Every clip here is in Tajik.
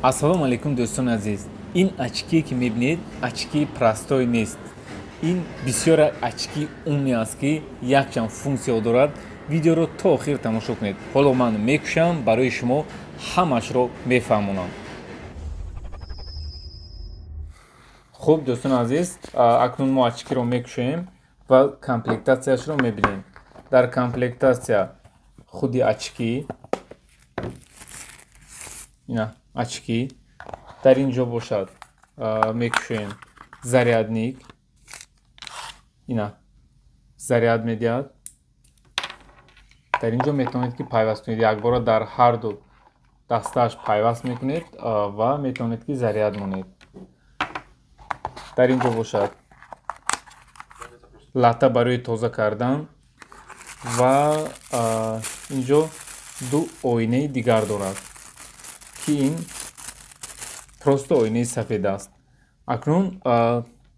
Ассалому алайкум, дӯстони азиз. Ин очки, ки мебинед, очки простой нест. Ин бисёр очки умный аст, ки якчанд функсия дорад. Видеоро то охир тамошо кунед. Ҳоло ман мекушам, барои шумо ҳамашро мефаҳмонам. Хуб, дӯстони азиз, акнун мо очкиро мекушоем ва комплектатсияшро мебинем. Дар комплектатсия худи очки, ина очки, дар ин ҷо бошад, мекушоем, зарядник, ина заряд медиҳад. Дар ин ҷо метавонед, ки пайваст кунед, якбора дар ҳарду дастааш пайваст мекунед ва метавонед, ки заряд монед. Дар ин ҷо бошад лата барои тоза кардан ва ин ҷо ду оинаи дигар дорад, ки ин просто оинаи сафед аст. Акнун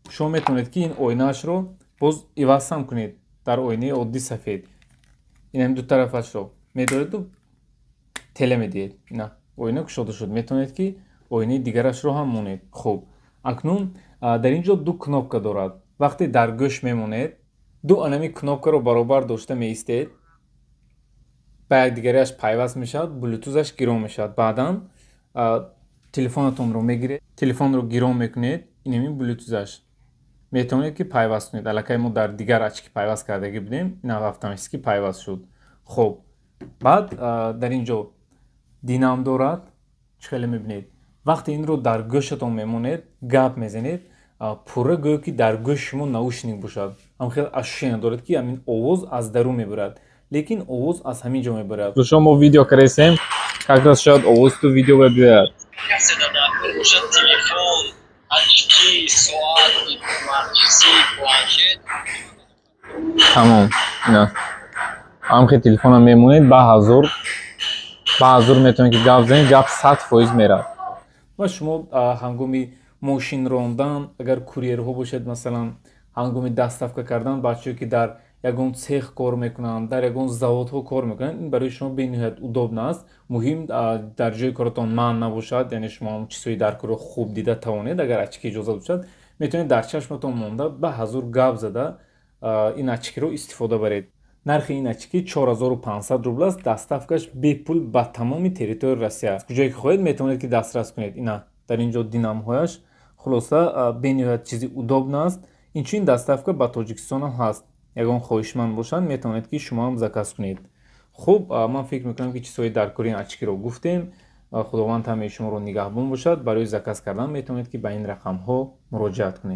шумо метавонед, ки ин оинаашро боз иваз ҳам кунед дар оинаи оддӣ сафед. Инам ду тарафашро медореду теле медиҳед, ина оина кушода шуд. Метавонед, ки оинаи дигарашро ҳам монед. Хуб, акнун дар ин ҷо ду кнопка дорад. Вақте дар гӯш мемонед, ду анами кнопкаро баробар дошта меистед, ба якдигариаш пайваст мешавад, блютузаш гирон мешавад. Баъдан телефонатонро мегиред, телефонро гирон мекунед, инами блютузаш метавонед, ки пайваст кунед. Аллакай мо дар дигар очки пайваст кардагӣ будем, ина автоматически пайваст шуд. Хуб, баъд дар ин ҷо динам дорад, чӣ хеле мебинед. Вақте инро дар гӯшатон мемонед, гап мезанед, пурра гӯё ки дар гӯши шумо наушник бошад. Ҳам хел ощущение дорад, ки ҳамин овоз аз дарун мебарад, лекин овоз аз ҳамин ҷо мебарад. Шумо мо видео кардесем, как раз шояд овоз ту видео биёяд. Касе дар даркор бошад, телефон, очки, соат, смарт-часы, планшет. Тамом, ина ҳамхел телефонам мемонед, ба ҳазур метавонед, ки гап занед, гап 100% меравад. Ва шумо ҳангоми мошин рондан, агар курьерҳо бошед, масалан, ҳангоми доставка кардан, бачаҳое, ки дар ягон цех кор мекунанд, дар ягон заводҳо кор мекунанд, ин барои шумо бениҳоят удобно аст. Муҳим, дар ҷои коратон манъ набошад, яъне шумо ҳам чизҳои дар корро хуб дида тавонед. Агар очки иҷозат бошад, метавонед дар чашматон монда, ба ҳазур гап зада, ин очкиро истифода баред. Нархи ин очки 4500 рубл аст. Доставкаш бепул ба тамоми территорияи Россия аст. Куҷое ки хоҳед, метавонед, ки дастрас кунед. Ина дар ин ҷо динамҳояш. Хулоса, бениҳоят чизи удобно аст. Инчунин доставка ба Тоҷикистонам ҳаст. Ягон хоҳишманд бошанд, метавонед, ки шумо ҳам заказ кунед. Хуб, ман фикр мекунам, ки чизҳои дар кори ин очкиро гуфтем. Худованд ҳамаи шуморо нигаҳбон бошад. Барои заказ кардан метавонед, ки ба ин рақамҳо муроҷиат кунед.